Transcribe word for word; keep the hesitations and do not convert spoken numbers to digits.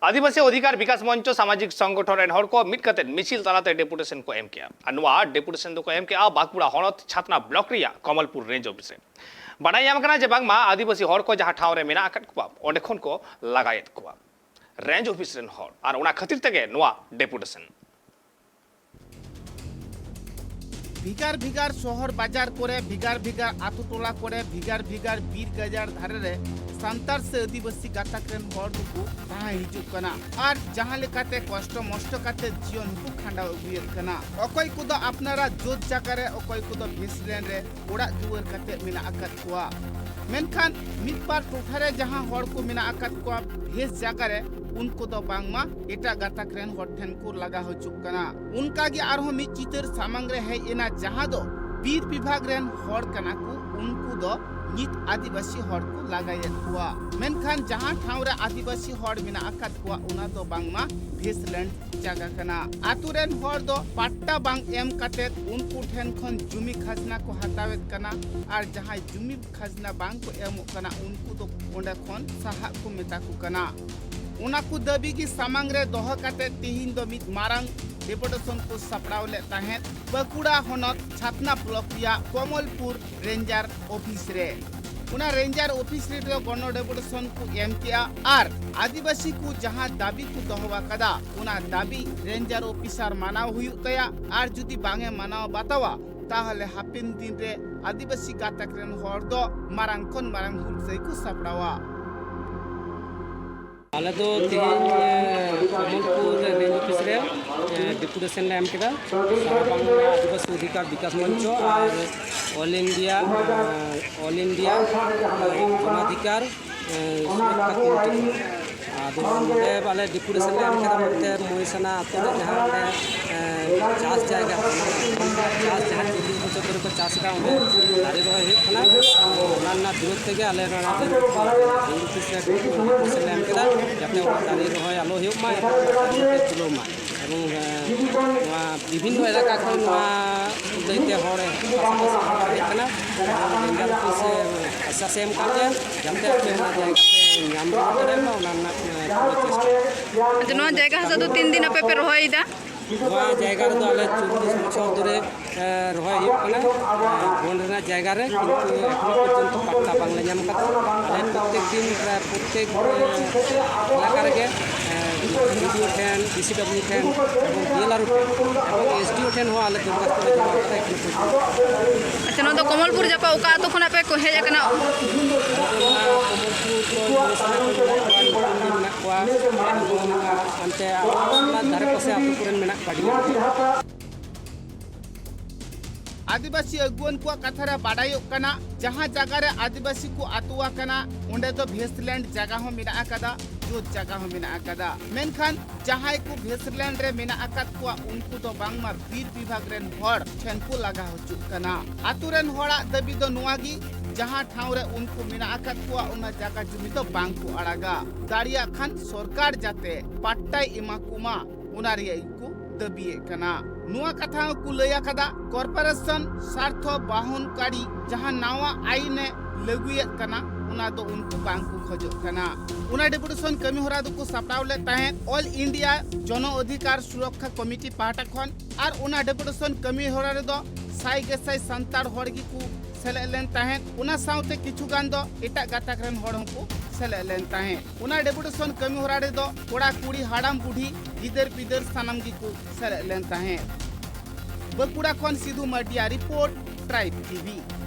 ᱟᱹᱫᱤᱵᱟᱹᱥᱤ ᱚᱫᱷᱤᱠᱟᱨ ᱵᱤᱠᱟᱥ ᱢᱚᱧᱪᱚ ᱥᱟᱢᱟᱡᱤᱠ ᱥᱚᱝᱜᱚᱴᱷᱚᱱ ᱨᱮᱱ ᱦᱚᱲ ᱠᱚ ᱢᱤᱫ ᱠᱟᱛᱮ ᱢᱤᱪᱷᱤᱞ ᱛᱟᱞᱟᱛᱮ ᱰᱮᱯᱩᱴᱮᱥᱚᱱ ᱠᱚ ᱮᱢ ᱠᱮᱜᱼᱟ᱾ ᱟᱨ ᱱᱚᱣᱟ ᱰᱮᱯᱩᱴᱮᱥᱚᱱ ᱫᱚᱠᱚ ᱮᱢ ᱠᱮᱜᱼᱟ ᱵᱟᱸᱠᱩᱲᱟ ᱦᱚᱱᱚᱛ ᱪᱷᱟᱛᱱᱟ ᱵᱞᱚᱠ ᱨᱮᱭᱟᱜ ᱠᱚᱢᱚᱞᱯᱩᱨ ᱨᱮᱧᱡᱽ ᱚᱯᱷᱤᱥ ᱨᱮ᱾ ᱵᱟᱰᱟᱭ ᱧᱟᱢ ᱠᱟᱱᱟ ᱡᱮ ᱵᱟᱝᱢᱟ ᱟᱹᱫᱤᱵᱟᱹᱥᱤ ᱦᱚᱲ ᱠᱚ ᱡᱟᱦᱟᱸ ᱴᱷᱟᱶ ᱨᱮ ᱢᱮᱱᱟᱜ ᱟᱠᱟᱫ ᱠᱚᱣᱟ, ᱚᱸᱰᱮ ᱠᱷᱚᱱ ᱠᱚ ᱞᱟᱜᱟᱭᱮᱫ ᱠᱚᱣᱟ ᱨᱮᱧᱡᱽ ᱚᱯᱷᱤᱥ ᱨᱮᱱ ᱦᱚᱲ, ᱟᱨ ᱚᱱᱟ ᱠᱷᱟᱹᱛᱤᱨ ᱛᱮᱜᱮ ᱱᱚᱣᱟ ᱰᱮᱯᱩᱴᱮᱥᱚᱱ᱾ ᱵᱷᱮᱜᱟᱨ ᱵᱷᱮᱜᱟᱨ ᱥᱚᱦᱚᱨ ᱵᱟᱡᱟᱨ ᱠᱚᱨᱮ, ᱵᱷᱮᱜᱟᱨ ᱵᱷᱮᱜᱟᱨ ᱟᱛᱳ ᱴᱚᱞᱟ ᱠᱚᱨᱮ, ᱵᱷᱮᱜᱟᱨ ᱵᱷᱮᱜᱟᱨ ᱵᱤᱨ ᱜᱟᱡᱟᱲ ᱫᱷᱟᱨᱮ ᱨᱮ ᱥᱟᱱᱛᱟᱲ ᱥᱮ ᱟᱹᱫᱤᱵᱟᱹᱥᱤ ᱜᱟᱛᱟᱠ ᱨᱮᱱ ᱦᱚᱲ ᱫᱚᱠᱚ ᱛᱟᱦᱮᱸ ᱦᱤᱡᱩᱜ ᱠᱟᱱᱟ ᱟᱨ ᱡᱟᱦᱟᱸ ᱞᱮᱠᱟᱛᱮ ᱠᱚᱥᱴᱚ ᱢᱚᱥᱴᱚ ᱠᱟᱛᱮ ᱡᱤᱭᱚᱱ ᱦᱚᱸᱠᱚ ᱠᱷᱟᱸᱰᱟᱣ ᱟᱹᱜᱩᱭᱮᱫ ᱠᱟᱱᱟ᱾ ᱚᱠᱚᱭ ᱠᱚᱫᱚ ᱟᱯᱱᱟᱨᱟᱜ ᱡᱩᱛ ᱡᱟᱭᱜᱟ ᱨᱮ, ᱚᱠᱚᱭ ᱠᱚᱫᱚ ᱵᱷᱮᱥᱞᱮᱱ ᱨᱮ ᱚᱲᱟᱜ ᱫᱩᱣᱟᱹᱨ ᱠᱟᱛᱮ ᱢᱮᱱᱟᱜ ᱟᱠᱟᱫ ᱠᱚᱣᱟ᱾ ᱢᱮᱱᱠᱷᱟᱱ ᱢᱤᱫ ᱵᱟᱨ ᱴᱚᱴᱷᱟ ᱨᱮ ᱡᱟᱦᱟᱸ ᱦᱚᱲ ᱠᱚ ᱢᱮᱱᱟᱜ ᱟᱠᱟᱫ ᱠᱚᱣᱟ ᱵᱷᱮᱥ ᱡᱟᱭᱜᱟ ᱨᱮ, ᱩᱱᱠᱩ ᱫᱚ ᱵᱟᱝᱢᱟ ᱮᱴᱟᱜ ᱜᱟᱛᱟᱠ ᱨᱮᱱ ᱦᱚᱲ ᱴᱷᱮᱱ ᱠᱚ ᱞᱟᱜᱟ ᱦᱚᱪᱚᱜ ᱠᱟᱱᱟ᱾ ᱚᱱᱠᱟ ᱜᱮ ᱟᱨᱦᱚᱸ ᱢᱤᱫ ᱪᱤᱛᱟᱹᱨ ᱥᱟᱢᱟᱝ ᱨᱮ ᱦᱮᱡ ᱮᱱᱟ, ᱡᱟᱦᱟᱸ ᱫᱚ ᱵᱤᱨ ᱵᱤᱵᱷᱟᱜᱽ ᱨᱮᱱ ᱦᱚᱲ ᱠᱟᱱᱟ ᱠᱚ, ᱩᱱᱠᱩ ᱫᱚ ᱱᱤᱛ ᱟᱹᱫᱤᱵᱟᱹᱥᱤ ᱦᱚᱲ ᱠᱚ ᱞᱟᱜᱟᱭᱮᱫ ᱠᱚᱣᱟ᱾ ᱢᱮᱱᱠᱷᱟᱱ ᱡᱟᱦᱟᱸ ᱴᱷᱟᱶ ᱨᱮ ᱟᱹᱫᱤᱵᱟᱹᱥᱤ ᱦᱚᱲ ᱢᱮᱱᱟᱜ ᱟᱠᱟᱫ ᱠᱚᱣᱟ, ᱚᱱᱟ ᱫᱚ ᱵᱟᱝᱢᱟ ᱵᱷᱮᱥᱞᱮᱱᱰ ᱡᱟᱭᱜᱟ ᱠᱟᱱᱟ᱾ ᱟᱛᱳ ᱨᱮᱱ ᱦᱚᱲ ᱫᱚ ᱯᱟᱴᱴᱟ ᱵᱟᱝ ᱮᱢ ᱠᱟᱛᱮ ᱩᱱᱠᱩ ᱴᱷᱮᱱ ᱠᱷᱚᱱ ᱡᱩᱢᱤ ᱠᱷᱟᱡᱽᱱᱟ ᱠᱚ ᱦᱟᱛᱟᱣᱮᱫ ᱠᱟᱱᱟ, ᱟᱨ ᱡᱟᱦᱟᱸᱭ ᱡᱩᱢᱤ ᱠᱷᱟᱡᱽᱱᱟ ᱵᱟᱝ ᱠᱚ ᱮᱢᱚᱜ ᱠᱟᱱᱟ, ᱩᱱᱠᱩ ᱫᱚ ᱚᱸᱰᱮ ᱠᱷᱚᱱ ᱥᱟᱦᱟᱜ ᱠᱚ ᱢᱮᱛᱟ ᱠᱚ ᱠᱟᱱᱟ᱾ ᱚᱱᱟ ᱠᱚ ᱫᱟᱹᱵᱤ ᱜᱮ ᱥᱟᱢᱟᱝ ᱨᱮ ᱫᱚᱦᱚ ᱠᱟᱛᱮ ᱛᱤᱦᱤᱧ ᱫᱚ ᱢᱤᱫ ᱢᱟᱨᱟᱝ ᱰᱮᱯᱩᱴᱮᱥᱚᱱ ᱠᱚ ᱥᱟᱯᱲᱟᱣ ᱞᱮᱫ ᱛᱟᱦᱮᱸᱫ ᱵᱟᱸᱠᱩᱲᱟ ᱦᱚᱱᱚᱛ ᱪᱷᱟᱛᱱᱟ ᱵᱞᱚᱠ ᱨᱮᱭᱟᱜ ᱠᱚᱢᱚᱞᱯᱩᱨ ᱨᱮᱧᱡᱟᱨ ᱚᱯᱷᱤᱥ ᱨᱮ᱾ ᱚᱱᱟ ᱨᱮᱧᱡᱟᱨ ᱚᱯᱷᱤᱥ ᱨᱮᱫᱚ ᱜᱚᱱᱚ ᱰᱮᱯᱩᱴᱮᱥᱚᱱ ᱠᱚ ᱮᱢ ᱠᱮᱜᱼᱟ ᱟᱨ ᱟᱹᱫᱤᱵᱟᱹᱥᱤ ᱠᱚ ᱡᱟᱦᱟᱸ ᱫᱟᱹᱵᱤ ᱠᱚ ᱫᱚᱦᱚ ᱟᱠᱟᱫᱟ, ᱚᱱᱟ ᱫᱟᱹᱵᱤ ᱨᱮᱧᱡᱟᱨ ᱚᱯᱷᱤᱥᱟᱨ ᱢᱟᱱᱟᱣ ᱦᱩᱭᱩᱜ ᱛᱟᱭᱟ, ᱟᱨ ᱡᱩᱫᱤ ᱵᱟᱝ ᱮ ᱢᱟᱱᱟᱣ ᱵᱟᱛᱟᱣᱟ, ᱛᱟᱦᱚᱞᱮ ᱦᱟᱯᱮᱱ ᱫᱤᱱ ᱨᱮ ᱟᱹᱫᱤᱵᱟᱹᱥᱤ ᱜᱟᱛᱟᱠ ᱨᱮᱱ ᱦᱚᱲ ᱫᱚ ᱢᱟᱨᱟᱝ ᱠᱷᱚᱱ ᱢᱟᱨᱟᱝ ᱦᱩᱞᱥᱟᱹᱭ ᱠᱚ ᱥᱟᱯᱲᱟᱣᱟ᱾ ᱟᱞᱮ ᱫᱚ ᱛᱮᱦᱮᱧ, ᱮ, ᱠᱚᱢᱚᱞᱯᱩᱨ ᱨᱮ ᱨᱮᱧᱡᱽ ᱚᱯᱷᱤᱥ ᱨᱮ, ᱮ, ᱰᱮᱯᱩᱴᱮᱥᱚᱱ ᱞᱮ ᱮᱢ ᱠᱮᱫᱟ᱾ ᱥᱟᱨᱟ ᱵᱟᱝᱞᱟ ᱟᱹᱫᱤᱵᱟᱹᱥᱤ ᱚᱫᱷᱤᱠᱟᱨ ᱵᱤᱠᱟᱥ ᱢᱚᱧᱪᱚ ᱟᱨ ᱚᱞ ᱤᱱᱰᱤᱭᱟ, ᱮ, ᱚᱞ ᱤᱱᱰᱤᱭᱟ, ᱮ, ᱡᱚᱱᱟᱫᱷᱤᱠᱟᱨ, ᱮ, ᱥᱩᱨᱚᱠᱠᱷᱟ ᱠᱚᱢᱤᱴᱤ᱾ ᱟᱫᱚ ᱱᱚᱰᱮ ᱟᱞᱮ ᱰᱮᱯᱩᱴᱮᱥᱚᱱ ᱞᱮ ᱮᱢ ᱠᱮᱫᱟ ᱢᱮᱱᱛᱮ ᱢᱚᱭᱥᱟᱱᱟ ᱟᱹᱛᱩ ᱨᱮ ᱡᱟᱦᱟᱸ ᱚᱸᱰᱮ, ᱮ, ᱪᱟᱥ ᱡᱟᱭᱜᱟ ᱠᱟᱱᱟ, ᱪᱟᱥ ᱡᱟᱦᱟᱸ ᱪᱚᱞᱞᱤᱥ ᱵᱚᱪᱷᱚᱨ ᱫᱷᱚᱨᱮ ᱠᱚ ᱪᱟᱥ ᱮᱫᱟ, ᱚᱸᱰᱮ ᱫᱟᱨᱮ ᱨᱚᱦᱚᱭ ᱦᱩᱭᱩᱜ ᱠᱟᱱᱟ᱾ ᱚᱱᱟ ᱨᱮᱱᱟᱜ ᱵᱤᱨᱳᱫᱷ ᱛᱮᱜᱮ ᱟᱞᱮ ᱱᱚᱰᱮ ᱨᱮᱧᱡᱽ ᱚᱯᱷᱤᱥ ᱨᱮ ᱰᱮᱯᱩᱴᱮᱥᱚᱱ ᱞᱮ ᱮᱢ ᱠᱮᱫᱟ, ᱡᱟᱛᱮ ᱚᱱᱟ ᱫᱟᱨᱮ ᱨᱚᱦᱚᱭ ᱟᱞᱚ ᱦᱩᱭᱩᱜ ᱢᱟ, ᱮᱵᱚᱝ ᱫᱟᱨᱮ ᱠᱚ ᱛᱩᱞᱟᱹᱣ ᱢᱟ᱾ ᱮᱵᱚᱝ, ᱮ, ᱱᱚᱣᱟ ᱵᱤᱵᱷᱤᱱᱱᱚ ᱮᱞᱟᱠᱟ ᱠᱷᱚᱱ ᱱᱚᱣᱟ ᱞᱟᱹᱭᱛᱮ ᱦᱚᱲ ᱯᱟᱥᱟᱯᱟᱥᱤ ᱦᱚᱲ ᱠᱚ ᱦᱮᱡ ᱠᱟᱱᱟ᱾ ᱮᱵᱚᱝ ᱨᱮᱧᱡᱟᱨ ᱚᱯᱷᱤᱥ, ᱮ, ᱟᱥᱥᱟᱥ ᱮ ᱮᱢ ᱠᱟᱜ ᱞᱮᱭᱟ, ᱡᱟᱛᱮ ᱟᱯᱮ ᱚᱱᱟ ᱡᱟᱭᱜᱟ ᱯᱮ ᱧᱟᱢ ᱨᱩᱣᱟᱹᱲ ᱫᱟᱲᱮᱭᱟᱜ ᱢᱟ, ᱚᱱᱟ ᱨᱮᱱᱟᱜ, ᱮ, ᱯᱩᱨᱟᱹ ᱪᱮᱥᱴᱟ᱾ ᱟᱪᱪᱷᱟ, ᱱᱚᱣᱟ ᱡᱟᱭᱜᱟ ᱦᱟᱥᱟ ᱫᱚ ᱛᱤᱱ ᱫᱤᱱ ᱟᱯᱮ ᱯᱮ ᱨᱚᱦᱚᱭᱮᱫᱟ? ᱱᱚᱣᱟ ᱡᱟᱭᱜᱟ ᱨᱮᱫᱚᱚ ᱟᱞᱮ ᱪᱚᱞᱞᱤᱥ ᱵᱚᱪᱷᱚᱨ ᱫᱷᱚᱨᱮ ᱨᱚᱦᱚᱭ ᱦᱩᱭᱩᱜ ᱠᱟᱱᱟ᱾ ᱵᱚᱱ ᱨᱮᱱᱟᱜ ᱡᱟᱭᱜᱟ ᱨᱮ, ᱠᱤᱱᱛᱩ ᱮᱠᱷᱚᱱᱳ ᱯᱚᱨᱡᱚᱱᱛᱚ ᱯᱟᱛᱛᱟ ᱵᱟᱝᱞᱮ ᱧᱟᱢ ᱟᱠᱟᱫᱟ᱾ ᱟᱞᱮ ᱯᱨᱚᱛᱮᱠ ᱫᱤᱱ, ᱯᱨᱚᱛᱮᱠ ᱮᱞᱟᱠᱟ ᱨᱮᱜᱮ ᱵᱤᱰᱤᱳ ᱴᱷᱮᱱ, ᱰᱤᱥᱤᱰᱟᱵᱞᱤᱭᱩ ᱴᱷᱮᱱ ᱮᱵᱚᱝ ᱵᱤᱮᱞᱟᱨᱳ ᱴᱷᱮᱱ ᱮᱵᱚᱝ ᱮᱥᱰᱤᱳ ᱴᱷᱮᱱ ᱦᱚᱸ ᱟᱞᱮ ᱫᱚᱨᱠᱷᱟᱥᱛᱚ ᱞᱮ ᱡᱚᱢᱟ ᱟᱠᱟᱫᱟ᱾ ᱮᱠᱷᱚᱱᱳ ᱯᱚᱨᱡᱚᱱᱛᱚ ᱟᱪᱪᱷᱟ, ᱱᱚᱣᱟ ᱫᱚ ᱠᱚᱢᱚᱞᱯᱩᱨ ᱡᱟᱯᱟᱜ ᱚᱠᱟ ᱟᱹᱛᱩ ᱠᱷᱚᱱᱟᱜ ᱯᱮ ᱦᱮᱡ ᱟᱠᱟᱱᱟ? ᱱᱚᱣᱟ ᱠᱚᱢᱚᱞᱯᱩᱨ ᱠᱚ ᱡᱤᱱᱤᱥ ᱢᱮᱱᱟᱜ ᱠᱚᱣᱟ, ᱧᱩᱛᱩᱢ ᱢᱮᱱᱟᱜ ᱠᱚᱣᱟ ᱮᱵᱚᱝ ᱚᱱᱛᱮ ᱟᱵᱚ ᱚᱱᱟ ᱫᱷᱟᱨᱮ ᱯᱟᱥᱮ ᱟᱹᱛᱩ ᱠᱚᱨᱮᱱ ᱢᱮᱱᱟᱜ ᱠᱚᱣᱟ ᱟᱹᱰᱤ ᱜᱟᱱ ᱜᱮ᱾ ᱟᱹᱫᱤᱵᱟᱹᱥᱤ ᱟᱹᱜᱩᱣᱟᱹᱱ ᱠᱚᱣᱟᱜ ᱠᱟᱛᱷᱟ ᱨᱮ ᱵᱟᱰᱟᱭᱚᱜ ᱠᱟᱱᱟ, ᱡᱟᱦᱟᱸ ᱡᱟᱭᱜᱟ ᱨᱮ ᱟᱹᱫᱤᱵᱟᱹᱥᱤ ᱠᱚ ᱟᱹᱛᱩ ᱟᱠᱟᱱᱟ, ᱚᱸᱰᱮ ᱫᱚ ᱵᱷᱮᱥᱴᱞᱮᱱᱰ ᱡᱟᱭᱜᱟ ᱦᱚᱸ ᱢᱮᱱᱟᱜ ᱟᱠᱟᱫᱟ, ᱡᱩᱛ ᱡᱟᱭᱜᱟ ᱦᱚᱸ ᱢᱮᱱᱟᱜ ᱟᱠᱟᱫᱟ᱾ ᱢᱮᱱᱠᱷᱟᱱ ᱡᱟᱦᱟᱸᱭ ᱠᱚ ᱵᱷᱮᱥᱴᱞᱮᱱᱰ ᱨᱮ ᱢᱮᱱᱟᱜ ᱟᱠᱟᱫ ᱠᱚᱣᱟ, ᱩᱱᱠᱩ ᱫᱚ ᱵᱟᱝᱢᱟ ᱵᱤᱨ ᱵᱤᱵᱷᱟᱜᱽ ᱨᱮᱱ ᱦᱚᱲ ᱴᱷᱮᱱ ᱠᱚ ᱞᱟᱜᱟ ᱦᱚᱪᱚᱜ ᱠᱟᱱᱟ᱾ ᱟᱹᱛᱩ ᱨᱮᱱ ᱦᱚᱲᱟᱜ ᱫᱟᱹᱵᱤ ᱫᱚ ᱱᱚᱣᱟ ᱜᱮ, ᱡᱟᱦᱟᱸ ᱴᱷᱟᱶ ᱨᱮ ᱩᱱᱠᱩ ᱢᱮᱱᱟᱜ ᱟᱠᱟᱫ ᱠᱚᱣᱟ, ᱚᱱᱟ ᱡᱟᱭᱜᱟ ᱡᱩᱢᱤ ᱫᱚ ᱵᱟᱝ ᱠᱚ ᱟᱲᱟᱜᱟ᱾ ᱫᱟᱲᱮᱭᱟᱜ ᱠᱷᱟᱱ ᱥᱚᱨᱠᱟᱨ ᱡᱟᱛᱮ ᱯᱟᱴᱴᱟᱭ ᱮᱢᱟ ᱠᱚᱢᱟ, ᱚᱱᱟ ᱨᱮᱭᱟᱜ ᱜᱮᱠᱚ ᱫᱟᱹᱵᱤᱭᱮᱫ ᱠᱟᱱᱟ᱾ ᱱᱚᱣᱟ ᱠᱟᱛᱷᱟ ᱦᱚᱸᱠᱚ ᱞᱟᱹᱭ ᱟᱠᱟᱫᱟ, ᱠᱚᱨᱯᱳᱨᱮᱥᱚᱱ ᱥᱟᱨᱛᱷᱚ ᱵᱟᱦᱚᱱ ᱠᱟᱹᱨᱤ ᱡᱟᱦᱟᱸ ᱱᱟᱣᱟ ᱟᱭᱤᱱ ᱮ ᱞᱟᱹᱜᱩᱭᱮᱫ ᱠᱟᱱᱟ, ᱚᱱᱟ ᱫᱚ ᱩᱱᱠᱩ ᱵᱟᱝ ᱠᱚ ᱠᱷᱚᱡᱚᱜ ᱠᱟᱱᱟ᱾ ᱚᱱᱟ ᱰᱮᱯᱩᱴᱮᱥᱚᱱ ᱠᱟᱹᱢᱤ ᱦᱚᱨᱟ ᱫᱚᱠᱚ ᱥᱟᱯᱲᱟᱣ ᱞᱮᱫ ᱛᱟᱦᱮᱸᱫ ᱚᱞ ᱤᱱᱰᱤᱭᱟ ᱡᱚᱱᱚ ᱚᱫᱷᱤᱠᱟᱨ ᱥᱩᱨᱚᱠᱠᱷᱟ ᱠᱚᱢᱤᱴᱤ ᱯᱟᱦᱴᱟ ᱠᱷᱚᱱ᱾ ᱟᱨ ᱚᱱᱟ ᱰᱮᱯᱩᱴᱮᱥᱚᱱ ᱠᱟᱹᱢᱤ ᱦᱚᱨᱟ ᱨᱮᱫᱚ ᱥᱟᱭ ᱜᱮᱥᱟᱭ ᱥᱟᱱᱛᱟᱲ ᱦᱚᱲ ᱜᱮᱠᱚ ᱥᱮᱞᱮᱫ ᱞᱮᱱ ᱛᱟᱦᱮᱸᱫ᱾ ᱚᱱᱟ ᱥᱟᱶᱛᱮ ᱠᱤᱪᱷᱩ ᱜᱟᱱ ᱫᱚ ᱮᱴᱟᱜ ᱜᱟᱛᱟᱠ ᱨᱮᱱ ᱦᱚᱲ ᱦᱚᱸᱠᱚ ᱥᱮᱞᱮᱫ ᱞᱮᱱ ᱛᱟᱦᱮᱸᱫ᱾ ᱚᱱᱟ ᱰᱮᱯᱩᱴᱮᱥᱚᱱ ᱠᱟᱹᱢᱤ ᱦᱚᱨᱟ ᱨᱮᱫᱚ ᱠᱚᱲᱟ ᱠᱩᱲᱤ, ᱦᱟᱲᱟᱢ ᱵᱩᱰᱷᱤ, ᱜᱤᱫᱟᱹᱨ ᱯᱤᱫᱟᱹᱨ ᱥᱟᱱᱟᱢ ᱜᱮᱠᱚ ᱥᱮᱞᱮᱫ ᱞᱮᱱ ᱛᱟᱦᱮᱸᱫ᱾ ᱵᱟᱸᱠᱩᱲᱟ ᱠᱷᱚᱱ ᱥᱤᱫᱷᱩ ᱢᱟᱨᱰᱤᱭᱟᱜ ᱨᱤᱯᱳᱨᱴ, ᱴᱨᱟᱭᱤᱵᱽ ᱴᱤᱵᱷᱤ᱾